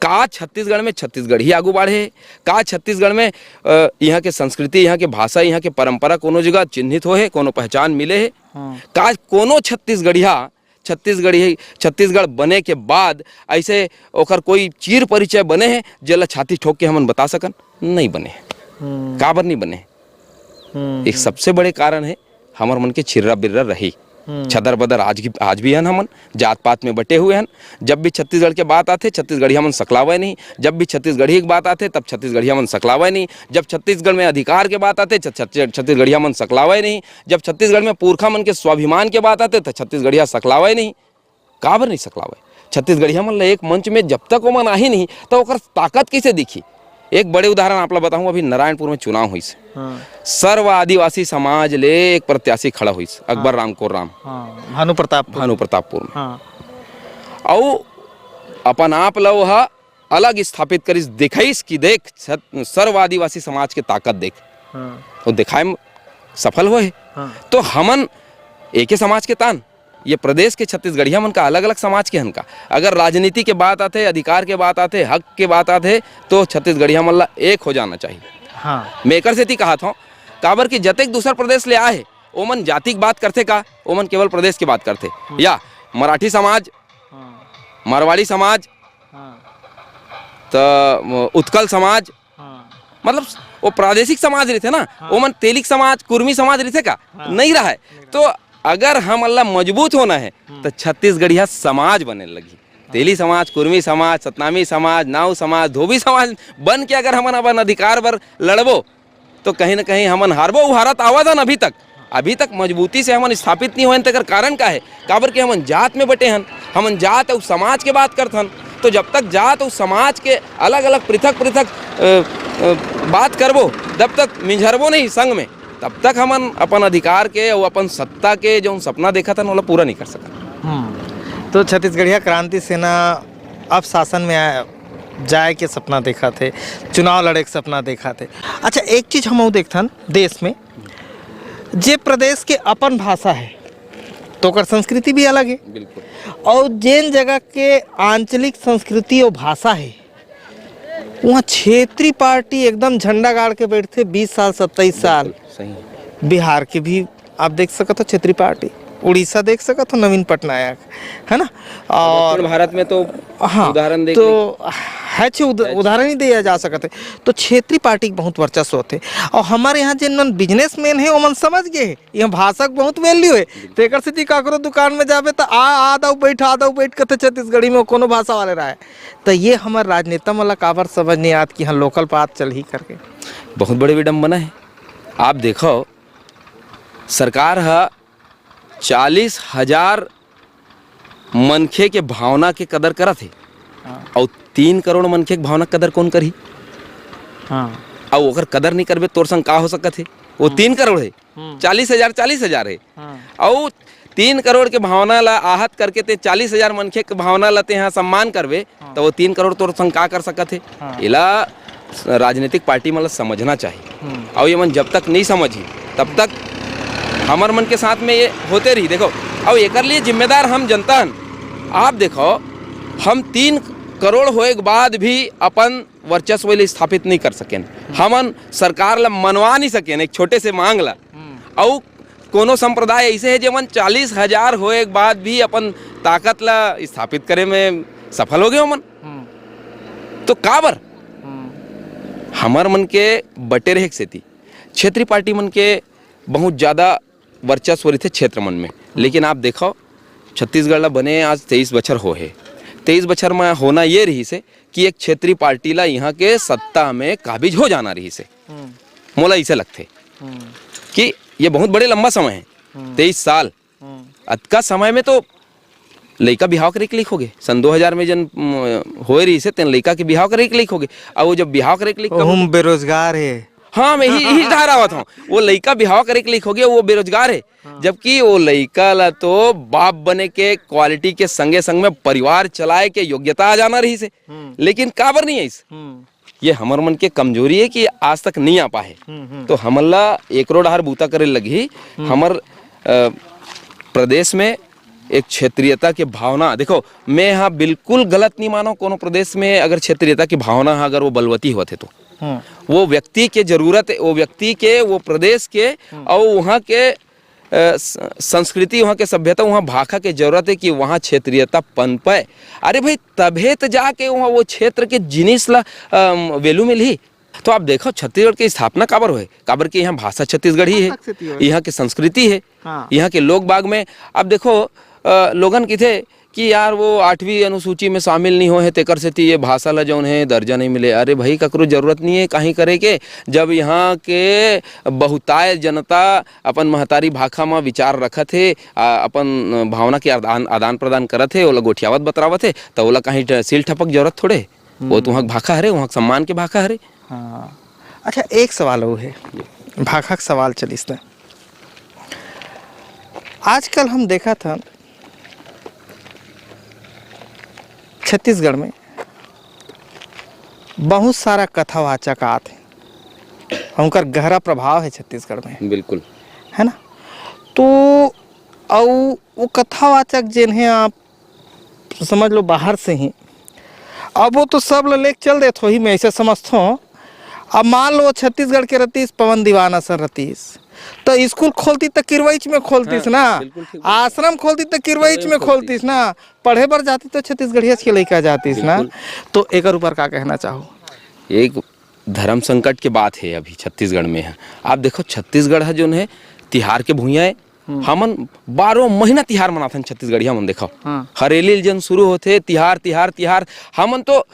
का छत्तीसगढ़ में छत्तीसगढ़ी आगू बढ़े हे? का छत्तीसगढ़ में, अ, यहाँ के संस्कृति, यहाँ के भाषा, यहाँ के परंपरा कोनो जगह चिन्हित होए हे, कोनो पहचान मिले हे? हाँ। का कोनो छत्तीसगढ़िया, छत्तीसगढ़ी, छत्तीसगढ़ बने के बाद ऐसे ओकर कोई चीर परिचय बने हे, जेला छाती ठोक के हमन बता सकन? नहीं बने हे। हम्म। काबर नहीं बने हे? हम्म, एक हम्म। सबसे बड़े कारण है, हमर मन के छिर्रा बिर्रा रही। हम्म। छदर बदर आज की, आज भी हन हमन, जात पात में बटे हुए हन। जब भी छत्तीसगढ़ के बात आथे, छत्तीसगढ़िया मन सकलावे नहीं। जब भी छत्तीसगढ़ी की बात आथे, तब छत्तीसगढ़िया मन सकलावे नहीं। जब छत्तीसगढ़ में अधिकार के बात आथे, छ-, छ-, छत्तीसगढ़िया मन सकलावे नहीं। जब छत्तीसगढ़ में पुरखा मन के स्वाभिमान के बात आथे, त छत्तीसगढ़िया सकलावे नहीं। काबर नहीं सकलावे? छत्तीसगढ़िया मन ल एक मंच में जब तक ओमन आही नहीं, त ओकर ताकत कइसे दिखी? एक बड़े उदाहरण आप ला बताहूँ, अभी नारायणपुर में चुनाव होइस। हाँ। सर्व आदिवासी समाज ले एक प्रत्याशी खड़ा होइस, अकबर हाँ। रामकोर राम। हाँ, भानु प्रतापपुर। भानु प्रतापपुर में। हाँ। अउ अपन आप ला ओह अलग स्थापित करिस, दिखाइस कि देख, छत-, सर्व आदिवासी समाज के ताकत देख। हाँ। वो दिखाए में सफल होए। हाँ। तो हमन एके समाज के तान, ये प्रदेश के छत्तीसगढ़िया मन का, अलग-अलग समाज के हन का। अगर राजनीति के बात आथे, अधिकार के बात आथे, हक के बात आथे, तो छत्तीसगढ़िया मन ला एक हो जाना चाहिए। हाँ। मैं एकर सेती कहत हौं, काबर कि जतेक दूसर प्रदेश ले आए हे, ओमन जाति के बात करथे का? ओमन केवल प्रदेश के बात करथे। हम्म। या मराठी समाज, हाँ। मारवाड़ी समाज, हाँ। त उत्कल समाज, हाँ। मतलब वो प्रादेशिक समाज रहिथे ना, हाँ। ओमन तेलिक समाज, कुर्मी समाज रहिथे का? हाँ। नहीं रहय। नहीं रहय। तो अगर हमन ला मजबूत होना हे, हम्म। त छत्तीसगढ़िया समाज बने लगही। हाँ। तेली समाज, कुर्मी समाज, सतनामी समाज, नाऊ समाज, धोबी समाज बन के अगर हमन अपन अधिकार बर लड़बो, तो कहीं न कहीं हमन हारबो। वो हारत आवत हन अभी तक, अभी तक मजबूती से हमन स्थापित नहीं होएन। तेकर कारण का हे? काबर कि हमन जात में बटे हन, हमन जात अउ समाज के बात करथन। तो जब तक जात अउ समाज के अलग-अलग, पृथक-पृथक, अ, अ, बात करबो, जब तक मिंझरबो नहीं संग में, तब तक हमन अपन अधिकार के अउ अपन सत्ता के जौन सपना देखत हन, ओला पूरा नहीं कर सकत। हम्म। तो छत्तीसगढ़िया क्रांति सेना अब शासन में आए, जाए के सपना देखत हे, चुनाव लड़े के सपना देखत हे। अच्छा, एक चीज हम अउ देखथन देश में, जे प्रदेश के अपन भाषा हे, तो ओकर संस्कृति भी अलग हे। बिल्कुल। अउ जेन जगह के आंचलिक संस्कृति अउ भाषा हे, उहाँ क्षेत्रीय पार्टी एकदम झंडा गाड़ के बैठथे बीस साल, सत्ताईस साल। बिल्कुल, सही। बिहार के भी आप देख सकत हो क्षेत्रीय पार्टी, उड़ीसा देख सकत हो नवीन पटनायक, है ना? और दक्षिण भारत में तो हाँ, उदाहरण देख तो लें। है छे उद-, है छे। उदाहरण ही दिया जा सकत है। तो क्षेत्रीय पार्टी के बहुत वर्चस्व होथे। और हमारे यहाँ जेन मन businessman हे, ओमन समझ गए हे, यहाँ भाषा के बहुत value हे। बिल्कुल। तो एकर सेती काकरो दुकान में जाबे, तो आ, आ दाऊ बैठ, आ दाऊ बैठ, कथे छत्तीसगढ़ी में, कोनो भाषा वाले रहे। तो ये हमर राजनेता मन ला काबर समझ नहीं आत कि हाँ, local बात चलही करके। बहुत बड़े विडम्बना है। आप देखो, सरकार ह चालीस हजार मनखे के भावना के कदर करत हे, हाँ। अउ तीन करोड़ मनखे के भावना के कदर कौन करही? हाँ। अउ ओकर कदर नहीं करबे, तोर संग का हो सकत हे? वो हम्म। तीन करोड़ हे, हम्म। चालीस हजार, चालीस हजार हे। हाँ। अउ तीन करोड़ के भावना ला आहत करके ते चालीस हजार मनखे के भावना ला ते हा सम्मान करबे, हाँ। त वो तीन करोड़ तोर संग का कर सकत हे? हाँ। एला राजनीतिक पार्टी मन ला समझना चाहिए। हम्म। अउ ये मन जब तक नहीं समझही, तब तक हमर मन के साथ में ये होते रही। देखो, अउ एकर लिए जिम्मेदार हम जनता हन। आप देखो, हम तीन करोड़ होए के बाद भी अपन वर्चस्व ले स्थापित नहीं कर सकेन। हम्म। हमन सरकार ला मनवा नहीं सकेन एक छोटे से मांग ला। हम्म। अउ कोनो संप्रदाय ऐसे है, जेमन चालीस हजार होए के बाद भी अपन ताकत ला स्थापित करे में सफल हो गए ओमन। हम्म। तो काबर? हम्म। हमर मन के बटे रहे के सेती क्षेत्रीय पार्टी मन के बहुत ज्यादा वर्चस्व रहिथे क्षेत्र मन में। हम्म। लेकिन आप देखो, छत्तीसगढ़ ला बने आज तेईस बछर हो हे। तेईस बछर में होना ये रहिस हे कि एक क्षेत्रीय पार्टी ला यहाँ के सत्ता में काबिज हो जाना रहिस हे। हम्म। मोला ऐसे लगथे हम्म। कि ये बहुत बड़े लंबा समय है, हम्म। तेईस साल। हम्म। अतका समय में तो लइका बिहाव करे के लइक होगे। सन दो हजार में जन, म, होए रहिस हे, तेन लइका के बिहाव करे के लइक होगे। अब वो जब बिहाव करे के लइक ओहू में बेरोजगार हे। हाँ, मैं यही, यही डहर आवत हूँ। वो लइका बिहाव करे के लइक होगे, वो बेरोजगार हे। हाँ। जबकि वो लइका ला तो बाप बने के quality के संगे संग में परिवार चलाए के योग्यता आ जाना रहिस हे। हम्म। लेकिन काबर नहीं आइस? हम्म। ये हमर मन के कमजोरी है कि आज तक नहीं आ पाए। हम्म, हम्म। तो हमन ला एकरो डहर बूता करे लगही। हम्म। हमर, अ, प्रदेश में एक क्षेत्रीयता के भावना, देखो, मैं यहाँ बिल्कुल गलत नहीं मानो, कोनो प्रदेश में अगर क्षेत्रीयता की भावना है, अगर वो बलवती होत है तो हम्म। वो व्यक्ति के जरूरत है, वो व्यक्ति के, वो प्रदेश के, हम्म। और वहाँ के अ, स-, संस्कृति, वहाँ के सभ्यता, वहाँ भाखा के जरूरत है कि वहाँ क्षेत्रीयता पनपे। अरे भाई, तभे त जाके वहाँ वो क्षेत्र के जिनिस ला, अम, value मिलही। तो आप देखो, छत्तीसगढ़ के स्थापना काबर होए? काबर कि यहाँ भाषा छत्तीसगढ़ी है, भाषा छत्तीसगढ़ी। यहाँ के संस्कृति है, हाँ। यहाँ के लोग बाग में। अब देखो, अ, लोगन किथे कि यार, वो आठवीं अनुसूची में शामिल नहीं होए हे, तेकर सेती ये भाषा ला जौन है दर्जा नहीं मिले। अरे भाई, ककरो जरूरत नहीं है कहीं करे के, जब यहाँ के बहुतायत जनता अपन महतारी भाखा म विचार रखत हे, आ, अपन भावना के आदान, आदान प्रदान करत हे, ओला गोठियावत बतरावत हे, त ओला कहीं ट-, सील ठपक जरूरत थोड़े हे। वो हम्म। तो वहाँ के भाखा हरे, वहाँ के सम्मान के भाखा हरे। हाँ। अच्छा, एक सवाल अउ हे, भाखा के सवाल चलिस न। आजकल हम देखत हन छत्तीसगढ़ में बहुत सारा कथावाचक आत हे, उनकर गहरा प्रभाव हे छत्तीसगढ़ में, बिल्कुल। है ना? तो अउ वो कथावाचक जेन हे, आप समझ लो बाहर से ही, अब वो तो सब ल लेके चल देत होही, मैं ऐसे समझथों। अब मान लो छत्तीसगढ़ के रतीस, पवन दीवान असन रतीस, तो स्कूल खोलती तो किरवईच में खोलतीस हाँ, ना, बिल्कुल ठीक बात। आश्रम खोलती तो किरवईच किरवई में में खोलतीस। खोलतीस ना, पढ़े बर जाती तो छत्तीसगढ़िया के लइका जातीस ना। बिल्कुल। तो एकर ऊपर का कहना चाहो? एक धर्म संकट के बात हे अभी छत्तीसगढ़ में है। आप देखो, छत्तीसगढ़ है जोन है, तिहार के भुइयां है। हम्म। हमन बारह महीना तिहार मनाथन छत्तीसगढ़िया मन। देखो, हाँ। हरेली ले जन शुरू होथे, तिहार, तिहार, तिहार। हमन तो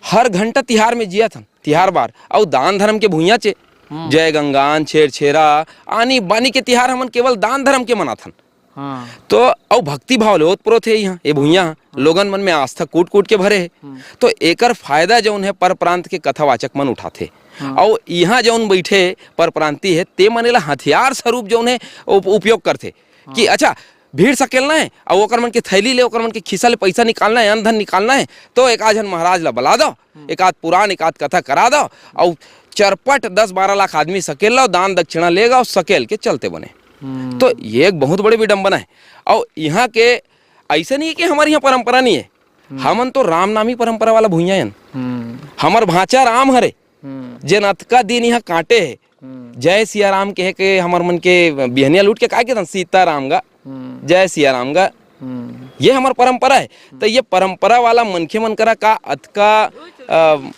हर घंटा तिहार में जियत हन, तिहार बार। अउ दान धर्म के भुइयां चे, हम्म। जय गंगान, छेरछेरा, आनी बानी के तिहार हमन केवल दान धर्म के मनाथन। हाँ। तो अउ भक्ति भाव ले ओत प्रोत हे इहाँ, ये भुइयां ह, हाँ। लोगन मन में आस्था कूट कूट के भरे हे। हम्म। तो एकर फायदा जौन हे, पर प्रांत के कथावाचक मन उठाथे। हाँ। अउ इहाँ जौन बइठे पर प्रांति हे, ते मन एला हथियार स्वरूप जौन हे, उप-, उपयोग करथे कि हाँ। अच्छा, भीड़ सकेलना हे, अउ ओकर मन के थैली ले, ओकर मन के खिस्सा ले पइसा निकालना हे, अन्न धन निकालना हे, तो एक आध झन महाराज ला बला दो, हम्म। एक आध पुराण, एक आध कथा करा दो, अउ चरपट दस बारह लाख आदमी सकेल लो, दान दक्षिणा लेगा अउ सकेल के चलते बने। हम्म। तो ये एक बहुत बड़े विडंबना हे। अउ इहाँ के अइसे नहीं हे कि हमर इहाँ परंपरा नहीं हे, हम्म। हमन तो रामनामी परंपरा वाला भुइयां हन। हम्म। हमर भांचा राम हरे, हम्म। जेन अतका दिन इहाँ काटे हे, हम्म। जय सिया राम कहे के हमर मन के बिहनिया लूट के का केथन, सीता राम गा, हम्म। जय सिया राम गा। हम्म। ये हमर परंपरा हे। हम्म। तो ये परंपरा वाला मनखे मन करा का अतका, अ,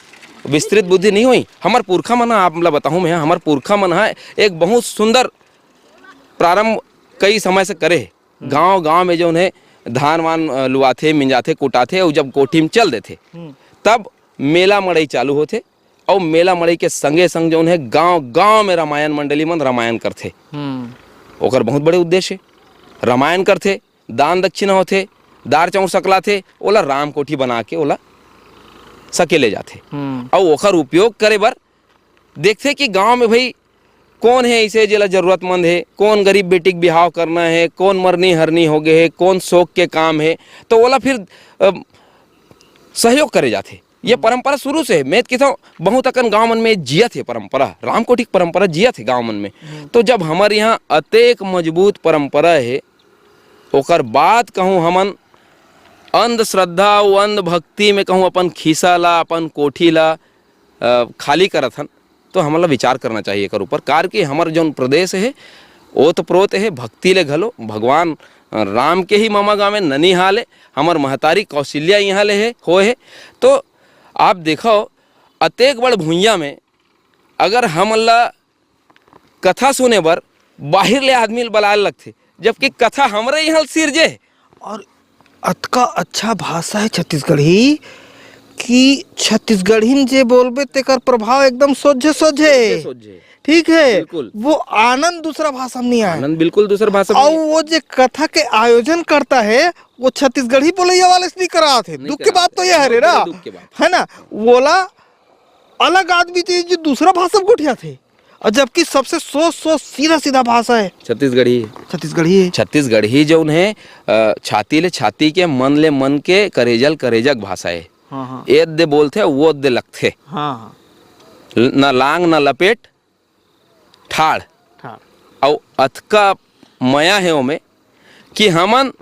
विस्तृत बुद्धि नहीं होही? हमर पुरखा मन ह, आप ला बताहूँ मैं, हमर पुरखा मन ह एक बहुत सुंदर प्रारंभ कई समय से करे हे। हम्म। गांव-गांव में जौन हे धान वान, अ, लुआथे, मिंजाथे, कुटाथे अउ जब कोठी में चल देथे, हम्म। तब मेला मड़ई चालू होथे। अउ मेला मड़ई के संगे संग जौन हे गांव-गांव में रामायण मंडली मन रामायण करथे। हम्म। ओकर बहुत बड़े उद्देश्य हे। रामायण करथे, दान दक्षिणा होथे, दार चाउर सकलाथे, ओला राम कोठी बना के ओला सकेले जाथे। हम्म। अउ ओकर उपयोग करे बर देखथे कि गांव में भाई कोन हे अइसे जेला जरूरतमंद हे, कोन गरीब बेटी के बिहाव करना हे, कोन मरनी हरनी हो गे हे, कोन शोक के काम हे, तो ओला फिर, अ, सहयोग करे जाथे। ये हम्म। परंपरा शुरू से हे। मैं तो कहता हूँ, बहुत अकन गांव मन में जियत हे परंपरा, रामकोठी के परंपरा जियत हे गांव मन में। हम्म। तो जब हमर यहाँ अतेक मजबूत परंपरा हे, ओकर बाद कहूँ हमन अंधश्रद्धा अउ अंधभक्ति में कहूँ अपन खीसा ला, अपन कोठी ला, अ, खाली करत हन, तो हमन ला विचार करना चाहिए एकर ऊपर। कार कि हमर जौन प्रदेश हे, ओत प्रोत हे, भक्ति ले घलो, भगवान, अ, राम के ही ममा गाँव में ननिहाल हे, हमर महतारी कौशल्या इहाँ ले हे, होए हे। तो आप देखो, अतेक बड़ भुइयां में अगर हमन ला कथा सुने बर बाहिर ले आदमी ल बलाए ल लगथे, जबकि कथा हमरे इहाँ ल सिरजे हे। और अतका अच्छा भाषा हे छत्तीसगढ़ी कि छत्तीसगढ़ी में जे बोलबे तेकर प्रभाव एकदम सोझे सोझे। सोझे सोझे। ठीक है, बिल्कुल। वो आनंद दूसरा भाषा में नहीं आए। आनंद बिल्कुल दूसर भाषा में और नहीं। वो जे कथा के आयोजन करता है, वो छत्तीसगढ़ी बोलैया वाले से नहीं करात हे। नहीं दुख के करात बात तो हे। ये हरे बहुत ना, दुख के बात। है ना? वोला अलग आदमी चाहिए जो दूसरा भाषा में गोठियाथे, और जबकि सबसे सोझ सोझ सीधा सीधा भाषा हे छत्तीसगढ़ी। छत्तीसगढ़ी हे। छत्तीसगढ़ी जौन हे, अ, छाती ले छाती के, मन ले मन के, करेजा ले करेजा के भाषा हे। हाँ, हाँ। एद दे बोलथे, वो दे लगथे। हाँ, हाँ। ल-, न लांग न लपेट, ठाड़। ठाड़। अउ अतका मया हे ओमे कि हमन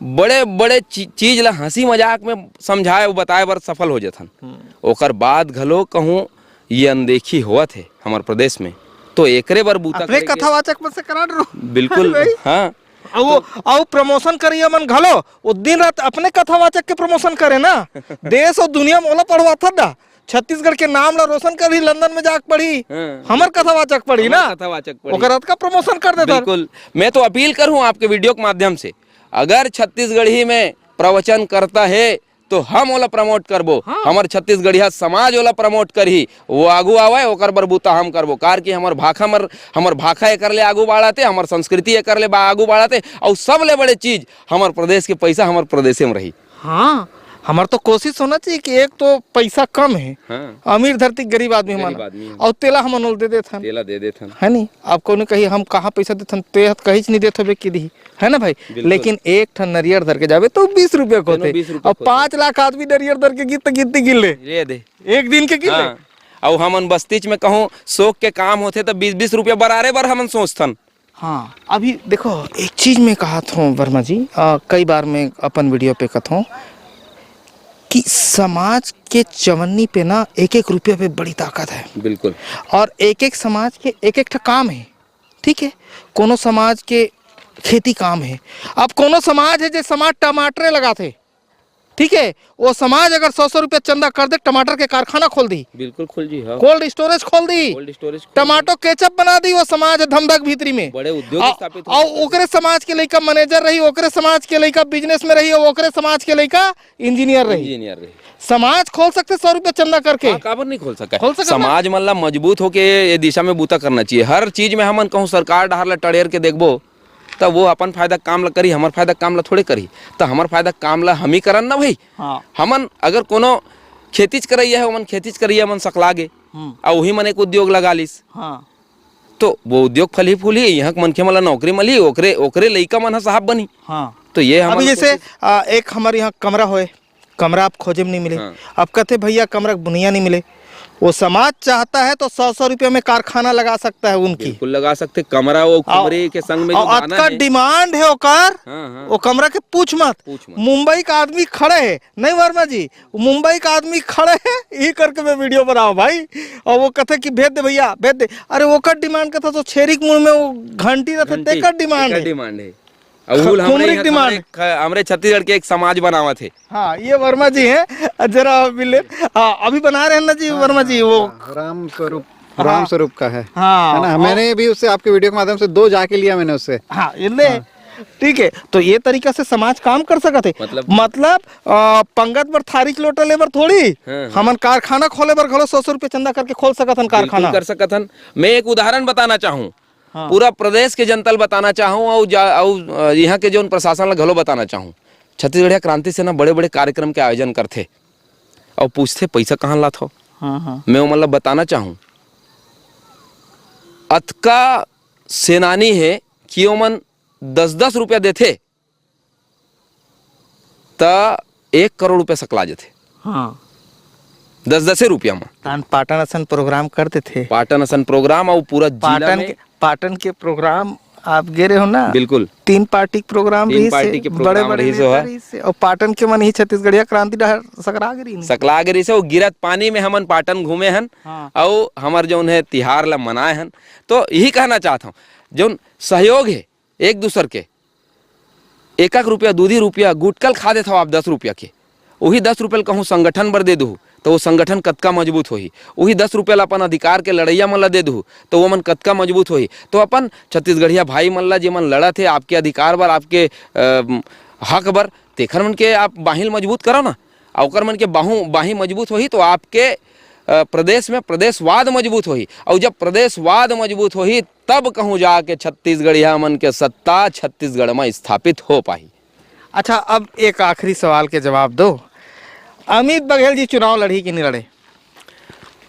बड़े-बड़े ची-, चीज ला हंसी मजाक में समझाए अउ बताए बर सफल हो जथन। हम्म। ओकर बाद घलो कहूँ ये अनदेखी होवत हे हमर प्रदेश में, तो एकरे बर बूता अपने करे के कथावाचक मन से करा डरो। बिल्कुल, भाई। हाँ। अउ वो, तो अउ promotion करिया मन घलो, वो दिन रात अपने कथावाचक के promotion करे ना। देश अउ दुनिया में ओला पढ़वाथन ना। छत्तीसगढ़ के नाम ला रोशन करही, लंदन में जाके पढ़ही, हाँ, हमर बिल्कुल। कथावाचक पढ़ही हमर ना। कथावाचक पढ़ही। ओकर अतका promotion कर देथन। बिल्कुल। मैं तो अपील करूँ आपके video के माध्यम से, अगर छत्तीसगढ़ी में प्रवचन करता है, तो हम ओला promote करबो। हाँ। हमर छत्तीसगढ़िया समाज ओला promote करही। वो आगू आवय, ओकर बर बूता हम करबो। कार कि हमर भाखा मर-, हमर भाखा एकर ले आगू बाढ़त हे, हमर संस्कृति एकर ले बा-, आगू बाढ़त हे। अउ सबले बड़े चीज, हमर प्रदेश के पैसा हमर प्रदेशे में रही। हाँ, हमर तो कोशिश होना चाहिए कि एक तो पैसा कम है, हाँ। अमीर धरती के गरीब आदमी गरीब हमारा, आदमी है। और तेला हमन ओला दे देथन। तेला दे देथन। है नी? अब कोनो कही, "हम कहाँ पैसा देथन, ते ह कहीच नहीं देत हबे," कि दिही, है ना भाई? बिल्कुल। लेकिन एक ठन नरियर धर के जाबे तो बीस रुपया के तेनो होथे। बीस रुपया अब के होथे। पाँच लाख आदमी नरियर धर के गिन त गिनती गिन ले। ले दे। एक दिन के गिन ले। हाँ। अउ हमन बस्तीच में कहूँ शौक के काम होथे त बीस बीस रुपया बरारे बर हमन सोचथन। हाँ, अभी देखो, एक चीज मैं कहत हूँ वर्मा जी, अ, कई बार मैं अपन वीडियो पे कहत हूँ कि समाज के चवन्नी पे ना एक एक रुपया पे बड़ी ताकत है। बिल्कुल। और एक एक समाज के एक एक ठा काम है, ठीक है? कोनो समाज के खेती काम है। अब कोनो समाज है जे समाज टमाटरे लगाथे, ठीक है, वो समाज अगर सौ सौ रुपया चंदा कर दे, टमाटर के कारखाना खोल दी, बिल्कुल खोल जी, हाँ। कोल्ड स्टोरेज खोल दी, कोल्ड स्टोरेज खोल दी। टमाटो केचप बना दी वो समाज धमधा के भीतरी में। बड़े उद्योग आ, स्थापित हो आ, सकते हैं। ओकरे समाज के लइका मैनेजर रही, ओकरे समाज के लइका बिजनेस में रही, और ओकरे समाज के लइका इंजीनियर रही। इंजीनियर रही। समाज खोल सकथे सौ रुपया चंदा करके। हाँ, काबर नहीं खोल सकय? खोल सकत ना। समाज मन ला मजबूत होके ये दिशा में बूता करना चाहिए। हर चीज में हमन कहूँ सरकार डहार ला टड़ेर के देखबो, त वो अपन फायदा काम ला करी, हमर फायदा काम ला थोड़े करी। त हमर फायदा काम ला हम ही करन ना भाई। हाँ। हमन अगर कोनो खेतीच करइया है, ओमन खेतीच करइया मन सकला गे, हम्म। अउ उही मन एक उद्योग लगा लिस, हाँ। तो वो उद्योग फलही फूलही, यहाँ के मनखे मन ला नौकरी मिलही, ओकरे, ओकरे लइका मन ह साहब बनही। हाँ। तो ये हमन अभी जैसे, कोशिश आ, एक हमर यहाँ कमरा होय, कमरा आप खोजे में नहीं मिले। हाँ। अब कहते, "भैया, कमरा के बुनिया नहीं मिले।" वो समाज चाहता है तो सौ सौ रुपया में कारखाना लगा सकता है उनकी। बिल्कुल लगा सकते, कमरा वो और, कमरे के संग में और जो गाना अतका है। डिमांड है ओकर, हाँ, हाँ। वो कमरा के पूछ मत। पूछ मत। मुंबई का आदमी खड़े है, नहीं वर्मा जी, वो मुंबई का आदमी खड़े है, यही करके मैं वीडियो बनाओ भाई। और वो कहते कि "भेज दे भैया, भेज दे।" अरे, ओकर डिमांड का था तो छेरी के मुंह में वो घंटी रहते, घंटी, तेकर डिमांड तेकर है। डिमांड है। अब ख-, उल हमरे खुमरी यहाँ, डिमांड। हमरे ख-, हमरे छत्तीसगढ़ के एक समाज बनावत है। हाँ, ये वर्मा जी हैं, जरा मिले। हाँ, अभी बना रहे हैं ना जी, हाँ, वर्मा जी, वो हाँ, राम स्वरूप, हाँ। राम स्वरूप का है, हाँ, है ना? और मैंने भी उससे, आपके वीडियो के माध्यम से दो जाके लिया मैंने उससे। हाँ, ये ले। हाँ। ठीक है, तो ये तरीका से समाज काम कर सकत है। मतलब? मतलब, आ, पंगत बर थारी के लोटा ले बर थोड़ी, हाँ, हाँ। हमन कारखाना खोले बर घलो सौ सौ रुपया चंदा करके खोल सकत हन बिल्कुल कारखाना। कर सकत हन। मैं एक उदाहरण बताना चाहूँ। हाँ। पूरा प्रदेश के जनता ल बताना चाहूँ, अउ जा-, अउ, अ, यहाँ के जौन प्रशासन ल घलो बताना चाहूँ, छत्तीसगढ़िया क्रांति सेना बड़े-बड़े कार्यक्रम के आयोजन करथे अउ पूछथे, "पइसा कहाँ लाथव?" हाँ, हाँ। मैं ओमन ल बताना चाहूँ, अतका सेनानी हे कि ओमन दस दस रुपया देथे, त एक करोड़ रुपया सकला जथे। हाँ। दस दसे रुपया म। तान पाटन असन प्रोग्राम कर देथे। पाटन असन प्रोग्राम अउ पूरा जिला पाटन में के, पाटन के प्रोग्राम आप गे रहे हो ना? बिल्कुल। तीन पार्टी के प्रोग्राम तीन रहिस हे, पार्टी के प्रोग्राम बड़े-बड़े रहिस नेता हे। रहिस हे। अउ पाटन के मन ही छत्तीसगढ़िया क्रांति डहर सकरा गे रहिन। सकला गे रहिस हे। अउ गिरत पानी में हमन पाटन घूमे हन। हाँ। अउ हमर जौन हे तिहार ला मनाए हन। तो यही कहना चाहत हूँ, जौन सहयोग हे एक दूसर के, एक एक रुपया, दू दू रुपया, गुटकल खा देथव आप दस रुपया के, उही दस रुपया ल कहूँ संगठन बर दे दूहू, त वो संगठन कतका मजबूत होही। उही दस रुपया ल अपन अधिकार के लड़इया मन ल दे दूहू, त वो मन कतका मजबूत होही। तो अपन छत्तीसगढ़िया भाई मन ल, जे मन लड़त हे आपके अधिकार बर, आपके, अ, हक बर, तेखर मन के आप बाहिं ल मजबूत करव ना, अउ ओकर मन के बाहू, बाहिं मजबूत होही, तो आपके, अ, प्रदेश में प्रदेशवाद मजबूत होही, अउ जब प्रदेशवाद मजबूत होही, तब कहूँ जाके छत्तीसगढ़िया मन के सत्ता छत्तीसगढ़ म स्थापित हो पाही। अच्छा, अब एक आखिरी सवाल के जवाब दो, अमित बघेल जी चुनाव लड़ही कि नहीं लड़े?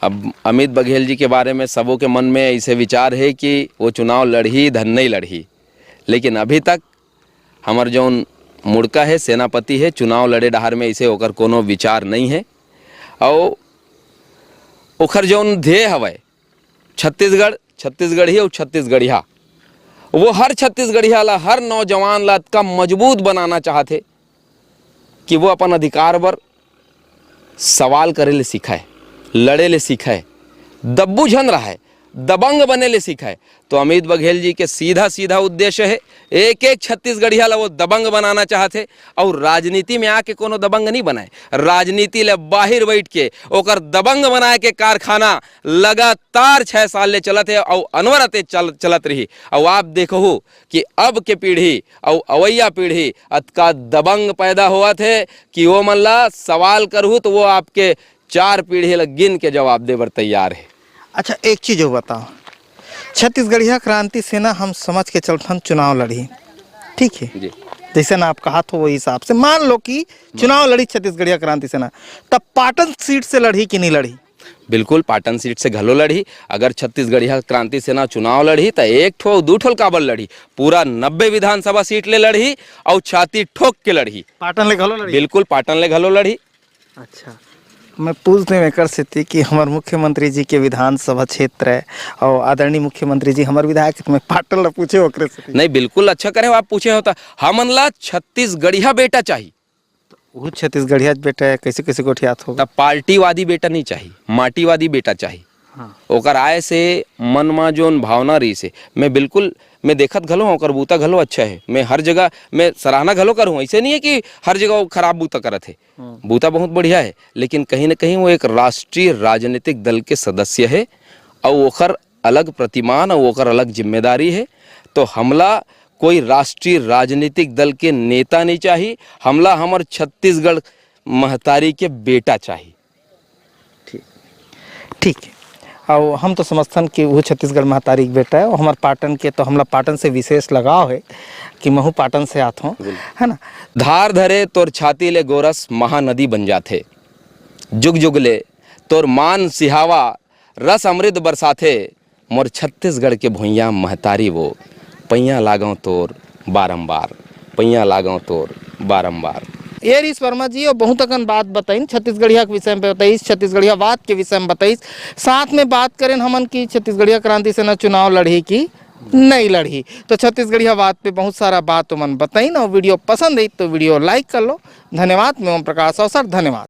अब अमित बघेल जी के बारे में सबो के मन में ऐसे विचार हे कि वो चुनाव लड़ही धन नहीं लड़ही, लेकिन अभी तक हमर जौन मुड़का हे, सेनापति हे, चुनाव लड़े डहार में ऐसे ओकर कोनो विचार नहीं हे। अउ ओखर जौन ध्येय हवय, छत्तीसगढ़, छत्तीसगढ़ी अउ छत्तीसगढ़िया, वो हर छत्तीसगढ़िया ला, हर नौजवान ला अतका मजबूत बनाना चाहत हे कि वो अपन अधिकार बर सवाल करे ले सीखय, लड़े ले सीखय, दब्बू झन रहय, दबंग बने ले सीखय। तो अमित बघेल जी के सीधा-सीधा उद्देश्य हे, एक-एक छत्तीसगढ़िया ला वो दबंग बनाना चाहत हे। अउ राजनीति में आके कोनो दबंग नहीं बनाय, राजनीति ले बाहिर बैठ के ओकर दबंग बनाए के कारखाना लगातार छह साल ले चलत हे अउ अनवरत चल-, चलत रही। अउ आप देखहू कि अब के पीढ़ी अउ अवइया पीढ़ी अतका दबंग पैदा होवत हे कि वो मन ला सवाल करहू तो वो आपके चार पीढ़ी ला गिन के जवाब दे बर तैयार हे। अच्छा, एक चीज और बताओ, छत्तीसगढ़िया क्रांति सेना हम समझ के चलथन चुनाव लड़ही, ठीक है? जी। जैसे ना आप कहा थो, वो हिसाब से मान लो कि चुनाव लड़ी छत्तीसगढ़िया क्रांति सेना, तब पाटन सीट से लड़ही कि नहीं लड़ही? बिल्कुल, पाटन सीट से घलो लड़ही। अगर छत्तीसगढ़िया क्रांति सेना चुनाव लड़ही, त एक ठो, दू ठो काबर लड़ही, पूरा नब्बे विधानसभा सीट ले लड़ही, अउ छाती ठोक के लड़ही। पाटन ले घलो लड़ही? बिल्कुल, पाटन ले घलो लड़ही। अच्छा, मैं पूछ दें एकर सेती कि हमर मुख्यमंत्री जी के विधानसभा क्षेत्र है और आदरणीय मुख्यमंत्री जी हमर विधायक, तो मैं पाटन ला पूछे ओकरे सेती। नहीं, बिल्कुल अच्छा करे हो आप पूछे हो। त हमन ला छत्तीसगढ़िया बेटा चाही। वो छत्तीसगढ़िया बेटा है, कैसे कैसे गोठियात होगा? तब पार्टीवादी बेटा नहीं चाही, माटीवादी बेटा चाही। हाँ। ओकर आय से मन मा जोन भावना रहिस हे, मैं बिल्कुल, मैं देखत घलो हूँ, ओकर बूता घलो अच्छा है। मैं हर जगह मैं सराहना घलो करूँ, ऐसे नहीं है कि हर जगह वो खराब बूता करत है। हम्म। बूता बहुत बढ़िया है, लेकिन कहीं ना कहीं वो एक राष्ट्रीय राजनीतिक दल के सदस्य है, और ओकर अलग प्रतिमान और ओकर अलग जिम्मेदारी है। तो हमला कोई राष्ट्रीय राजनीतिक दल के नेता नहीं चाही, हमला हमर छत्तीसगढ़ महतारी के बेटा चाही। ठीक, ठीक है। और हम तो समझथन कि वो छत्तीसगढ़ महतारी के बेटा है, और हमार पाटन के तो हमला पाटन से विशेष लगाव है कि महू पाटन से आत हूँ, बिल्कुल। है ना? धार धरे तोर छाती ले गोरस महानदी बन जाथे, जुग जुग ले तोर मान सिहावा रस अमृत बरसाथे, मोर छत्तीसगढ़ के भुइयां महतारी वो, पैया लागों तोर बारंबार, पैया लागों तोर बारंबार। ये रिस वर्मा जी, और बहुत अकन बात बताइन, छत्तीसगढ़िया के विषय में बताइस, छत्तीसगढ़िया वाद के विषय में बताइस। साथ में बात करें हमन की छत्तीसगढ़िया क्रांति सेना चुनाव लड़ही कि नहीं लड़ही, तो छत्तीसगढ़िया वाद पे बहुत सारा बात तुमन बताइन। और वीडियो पसंद आई तो वीडियो लाइक कर लो। धन्यवाद। मैं ओम प्रकाश अवसर, धन्यवाद।